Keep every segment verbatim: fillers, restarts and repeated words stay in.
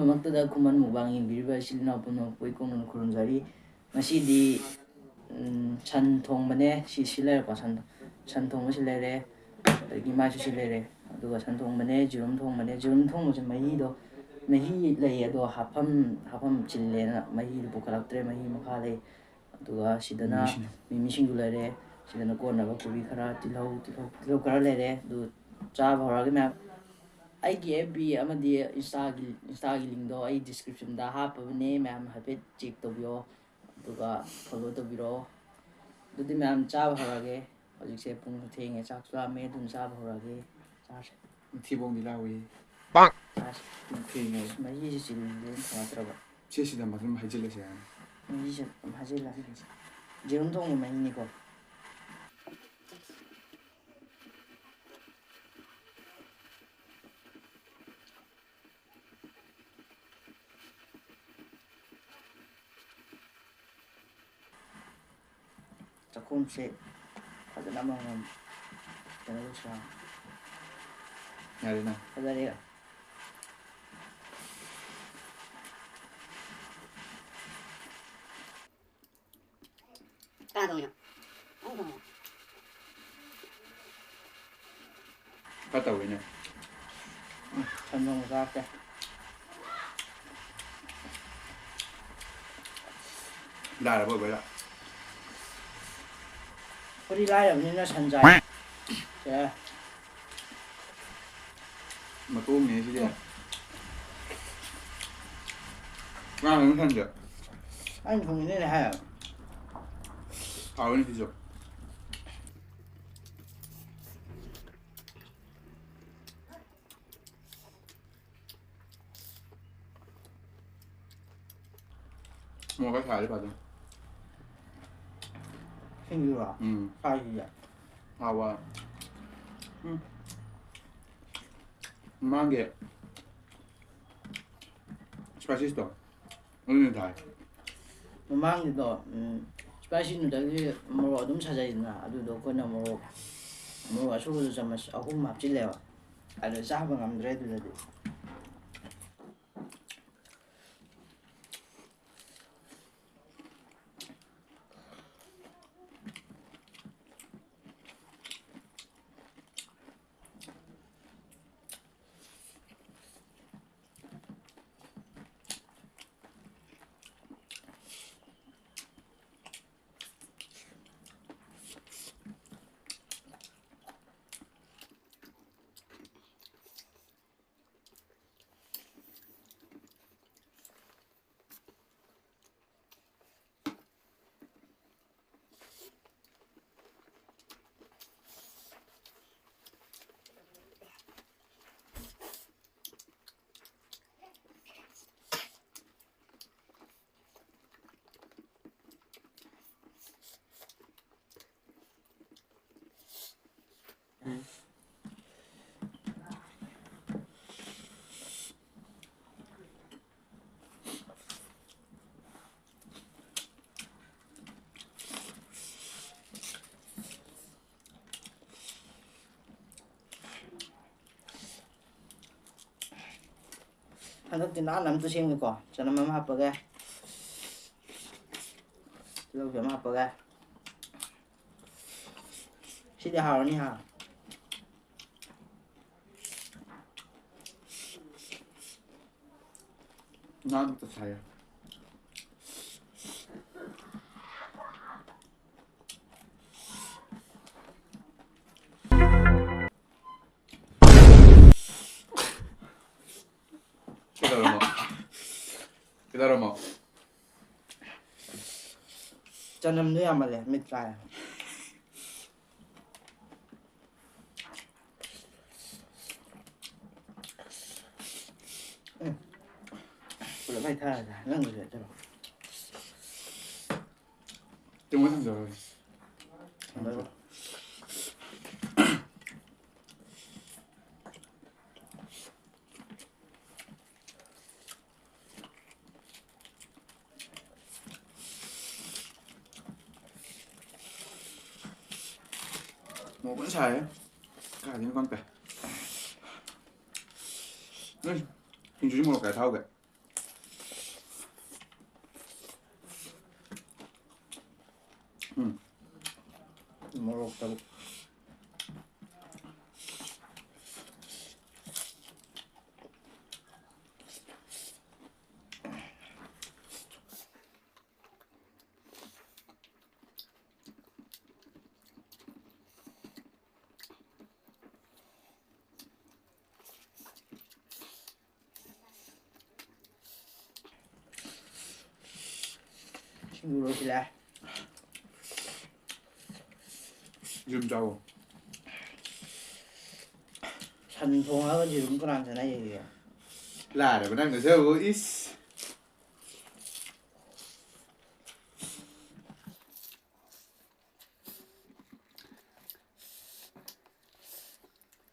ꯃꯛꯇꯗ ꯈꯨꯃꯟ mukbang ꯌꯦꯡꯕꯤꯔꯤꯕ ꯏꯆꯤꯜ ꯏꯅꯥꯎ ꯄꯨꯝꯅꯃꯛꯄꯨ ꯏꯀꯣꯡꯅꯅ ꯈꯨꯔꯨꯝꯖꯔꯤ꯫ ꯉꯁꯤꯗꯤ, ꯎꯝ, ꯁꯟ ꯊꯣꯡꯕꯅꯦ꯫ ꯁꯤ, ꯁꯤ ꯂꯩꯔꯦꯀꯣ, ꯁꯟ, ꯁꯟ ꯊꯣꯡꯕꯁꯤ ꯂꯩꯔꯦ꯫ ꯑꯗꯒꯤ ꯃꯥꯏꯁꯨ ꯁꯤ ꯂꯩꯔꯦ꯫ ꯑꯗꯨꯒ ꯁꯟ ꯊꯣꯡꯕꯅꯦ, ꯌꯦꯔꯨꯝ ꯊꯣꯡꯕꯅꯦ꯫ ꯌꯦꯔꯨꯝ ꯊꯣꯡꯕꯁꯦ ꯃꯍꯤꯗꯣ, ꯃꯍꯤ ꯂꯩ, ꯑꯗꯣ ꯍꯥꯞꯐꯝ, ꯍꯥꯞꯐꯝ ꯆꯤꯜꯂꯦꯅ ꯃꯍꯤꯗꯨ ꯄꯨꯈꯠꯂꯛꯇ꯭ꯔꯦ꯫ ꯃꯍꯤ ꯃꯈꯥ ꯂꯩ꯫ ꯑꯗꯨꯒ ꯁꯤꯗꯅ ꯃꯤꯃꯤꯁꯤꯡ꯫ ꯃꯤꯃꯤꯁꯤꯡꯖꯨ ꯂꯩꯔꯦ꯫ ꯁꯤꯗꯅ ꯀꯣꯟꯅꯕ ꯀꯣꯕꯤ ꯈꯔ, ꯇꯤꯜꯍꯧ, ꯇꯤꯜꯍꯧ, ꯇꯤꯜꯍꯧ ꯈꯔ ꯂꯩꯔꯦ꯫ ꯑꯗꯨ ꯆꯥꯕ ꯍꯧꯔꯛꯑꯒꯦ ꯃꯌꯥꯝ꯫ ꯑꯩꯒꯤ ꯑꯦꯐ ꯕꯤ ꯑꯃꯗꯤ ꯏꯟꯁꯇꯥꯒꯤ, ꯏꯟꯁꯇꯥꯒꯤ ꯂꯤꯡꯗꯣ ꯑꯩ ꯗꯤꯁꯀ꯭ꯔꯤꯞꯁꯟꯗ ꯍꯥꯞꯄꯕꯅꯦ, ꯃꯌꯥꯝ ꯍꯥꯏꯐꯦꯠ ꯆꯦꯛ ꯇꯧꯕꯤꯌꯣ꯫ ꯑꯗꯨꯒ ꯐꯣꯂꯣ ꯇꯧꯕꯤꯔꯛꯑꯣ꯫ ꯑꯗꯨꯗꯤ ꯃꯌꯥꯝ ꯆꯥꯕ ꯍꯧꯔꯛꯑꯒꯦ꯫ ꯍꯧꯖꯤꯛꯁꯦ ꯄꯨꯡꯁꯨ ꯊꯦꯡꯉꯦ, ꯆꯥꯛꯁꯨ ꯂꯥꯝꯃꯦ, ꯑꯗꯨꯅ ꯆꯥꯕ ꯍꯧꯔꯛꯑꯒꯦ꯫ ꯆꯥꯔꯁꯦ꯫ ꯊꯤꯕꯣꯡꯗꯤ ꯂꯥꯎꯏ꯫ ꯆꯥꯔꯁꯦ꯫ ꯊꯦꯡꯉꯦ꯫ ꯃꯍꯤꯁꯦ ꯆꯤꯅꯤꯁꯦ ꯊꯣꯡꯉꯛꯇ꯭ꯔꯕ꯫ ꯁꯤ ꯁꯤꯗ ꯃꯊꯨꯝ ꯍꯩꯖꯤꯜꯂꯁꯦ ꯍꯥꯏꯅ꯫ ꯃꯍꯤꯁꯦ ꯑꯗꯨꯝ ꯍꯩꯖꯤꯜꯂꯁꯦ꯫ ꯌꯦꯔꯨꯝ ꯊꯣꯡꯕ ꯃꯍꯤꯅꯤꯀꯣ꯫ ꯆꯥꯛꯈꯨꯝꯁꯦ ꯐꯖꯅ ꯑꯃꯃꯝ ꯀꯩꯅꯣ ꯇꯧꯁꯤꯔꯥ? ꯌꯥꯔꯦꯅ꯫ ꯐꯖꯔꯦ꯫ ꯀꯅꯥ ꯊꯣꯡꯉꯤꯅꯣ? ꯅꯪ ꯊꯣꯡꯉꯤꯔꯣ? ꯈꯔ ꯇꯧꯔꯤꯅꯦ꯫ ꯎꯝ, ꯁꯟ ꯊꯣꯡꯕ ꯆꯥꯔꯛꯀꯦ꯫ ꯂꯥꯏꯔꯕ ꯑꯣꯏꯕꯩꯔꯥ? ꯑꯩꯈꯣꯏꯗꯤ ꯂꯥꯏꯔꯕꯅꯤꯅ ꯁꯟ ꯆꯥꯏ꯫ ꯁꯦ꯫ ꯃꯇꯣꯡꯅꯦ ꯁꯤꯗꯤ꯫ ꯎꯝ꯫ ꯉꯥ ꯈꯪꯗꯦ꯫ ꯑꯩꯅ ꯊꯣꯡꯉꯤꯅꯦ ꯍꯥꯏ꯫ ꯍꯥꯎꯋꯤꯅꯦ ꯁꯤꯁꯨ꯫ ꯃꯣꯔꯣꯛ ꯈꯔ ꯁꯥꯔꯗꯤ ꯐꯗꯣꯏꯅꯤ꯫ ꯁꯤꯡꯖꯨꯔꯣ? ꯎꯝ꯫ ꯁꯥꯏꯁꯤꯗꯤ꯫ ꯍꯥꯎꯕ꯫ ꯎꯝ꯫ ꯃꯃꯥꯡꯒꯤ spices ꯇꯣ ꯑꯗꯨꯅ ꯊꯥꯏ꯫ ꯃꯃꯥꯡꯒꯤꯗꯣ, ꯎꯝ, spicy noodle ꯒꯤ ꯃꯣꯔꯣꯛ ꯑꯗꯨꯝ ꯁꯥꯖꯩꯗꯅ, ꯑꯗꯨꯗꯣ ꯑꯩꯈꯣꯏꯅ ꯃꯣꯔꯣꯛ, ꯃꯣꯔꯣꯛ ꯑꯁꯨꯕꯗꯣ ꯆꯥꯃꯁ ꯑꯍꯨꯝ ꯍꯥꯞꯆꯤꯜꯂꯦꯕ꯫ ꯑꯗꯨ ꯆꯥꯕ ꯉꯝꯗ꯭ꯔꯦ ꯑꯗꯨꯗꯗꯤ꯫ ꯍꯟꯗꯛꯇꯤ ꯅꯥꯟꯅ ꯑꯝꯇ ꯁꯦꯝꯒꯦꯀꯣ꯫ ꯆꯅꯝ ꯑꯃ ꯍꯥꯞꯄꯒꯦ꯫ ꯇꯤꯜꯍꯧꯁꯨ ꯑꯃ ꯍꯥꯞꯄꯒꯦ꯫ ꯁꯤꯗꯤ ꯍꯥꯎꯔꯅꯤ ꯍꯥ꯫ ꯉꯥ ꯑꯝꯇ ꯁꯥꯏꯌꯦ꯫ ꯀꯩꯗꯧꯔꯝꯃꯣ? ꯀꯩꯗꯧꯔꯝꯃꯣ? ꯆꯅꯝꯗꯣ ꯌꯥꯝꯃꯜꯂꯦ, ꯃꯤꯠ ꯀꯥꯏ꯫ ꯎꯝ꯫ ꯄꯨꯂꯞ ꯍꯩꯊꯔꯁꯦ, ꯅꯪꯒꯤꯁꯨ ꯍꯩꯊꯔꯣ꯫ ꯇꯤꯡꯉꯣ ꯊꯝꯖꯔꯣꯏ꯫ ꯊꯝꯖꯔꯣ꯫ ꯃꯣꯔꯣꯛ ꯐꯖꯅ ꯁꯥꯏꯍꯦ꯫ ꯀꯥꯏꯗꯩꯅꯣ ꯈꯪꯗꯦ꯫ ꯅꯣꯏ ꯁꯤꯡꯖꯨꯁꯤ ꯃꯣꯔꯣꯛ ꯀꯌꯥ ꯊꯥꯛꯎꯒꯦ? ꯎꯝ꯫ ꯃꯣꯔꯣꯛ ꯇꯔꯨꯛ꯫ ꯁꯤꯡꯖꯨ ꯂꯣꯏꯁꯤꯜꯂꯦ꯫ ꯌꯦꯔꯨꯝ ꯆꯥꯎꯋꯣ꯫ ꯁꯟ ꯊꯣꯡꯉꯒ ꯌꯦꯔꯨꯝ ꯀꯅꯥꯅ ꯆꯥꯅꯩꯌꯦꯒꯦ? ꯂꯥꯏꯔꯕ ꯅꯪꯅ ꯆꯥꯕꯕꯨ ꯏꯁ꯫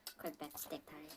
ꯑꯩꯈꯣꯏ ꯕꯦꯠꯁ ꯇꯦꯛ ꯊꯥꯔꯤ꯫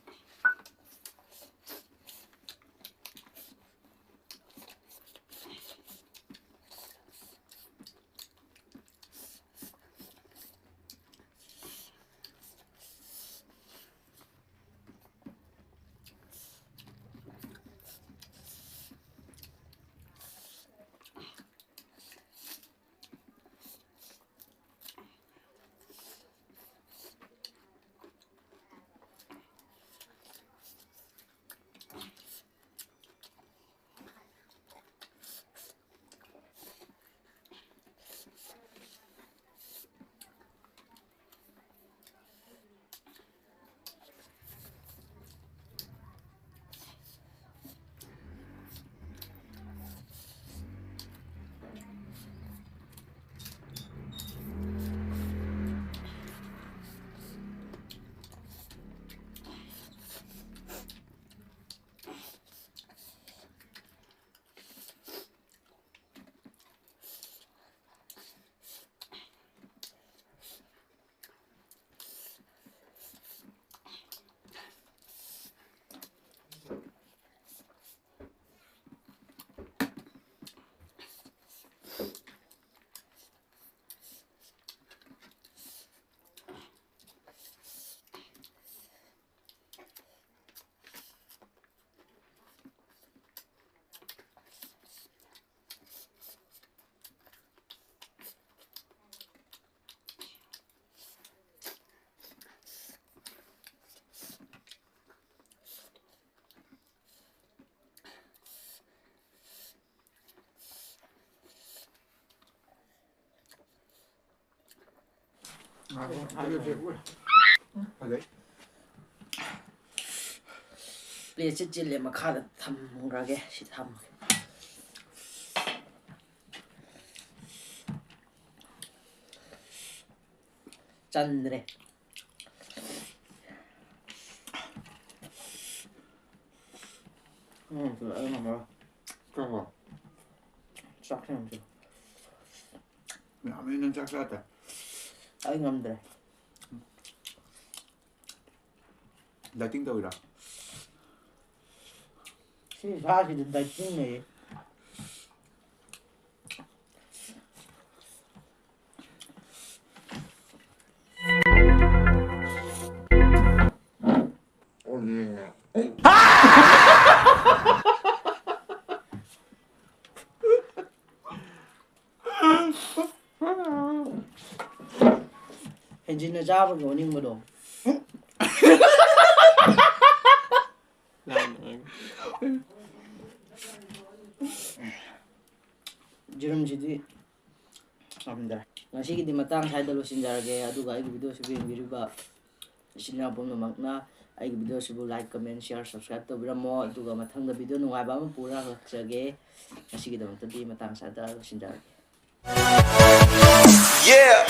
ꯐꯖꯩ꯫ ꯄ꯭ꯂꯦꯠꯁꯦ ꯆꯤꯜꯂꯦ, ꯃꯈꯥꯗ ꯊꯝꯈ꯭ꯔꯒꯦ꯫ ꯁꯤ ꯊꯝꯃꯒꯦ꯫ ꯆꯟꯗ꯭ꯔꯦ꯫ ꯎꯝ, ꯑꯩ ꯉꯝꯃꯔꯣꯏ꯫ ꯆꯪꯉꯣ꯫ ꯆꯥꯛꯁꯦ ꯌꯥꯝ ꯆꯪ-, ꯌꯥꯝꯃꯦ, ꯅꯪ ꯆꯥꯛ ꯆꯥꯗ꯭ꯔꯦ꯫ ꯑꯩ ꯉꯝꯗ꯭ꯔꯦ꯫ Dieting ꯇꯧꯔꯤꯔꯣ? ꯁꯤ ꯁꯥꯁꯤꯗꯤ dieting ꯅꯦ꯫ ꯍꯦꯟꯖꯤꯟꯅ ꯆꯥꯕꯒꯤ ꯑꯣꯅꯤꯡꯕꯗꯣ꯫ ꯌꯦꯔꯨꯝꯁꯤꯗꯤ ꯉꯝꯗ꯭ꯔꯦ꯫ ꯉꯁꯤꯒꯤꯗꯤ ꯃꯇꯥꯡ ꯁ꯭ꯋꯥꯏꯗ ꯂꯣꯏꯁꯤꯟꯖꯔꯒꯦ꯫ ꯑꯗꯨꯒ ꯑꯩꯒꯤ video ꯁꯤꯕꯨ ꯌꯦꯡꯕꯤꯔꯤꯕ ꯏꯆꯤꯟ ꯏꯅꯥꯎ ꯄꯨꯝꯅꯃꯛꯅ ꯑꯩꯒꯤ video ꯁꯤꯕꯨ like, comment, share, subscribe ꯇꯧꯕꯤꯔꯝꯃꯣ꯫ ꯑꯗꯨꯒ ꯃꯊꯪꯗ video ꯅꯨꯡꯉꯥꯏꯕ ꯑꯃ ꯄꯨꯔ ꯍꯜꯂꯛꯆꯒꯦ꯫ ꯉꯁꯤꯒꯤꯗꯃꯛꯇꯗꯤ ꯃꯇꯥꯡ ꯁ꯭ꯋꯥꯏꯗ ꯂꯣꯏꯁꯤꯟꯖꯔꯒꯦ꯫ Yeah,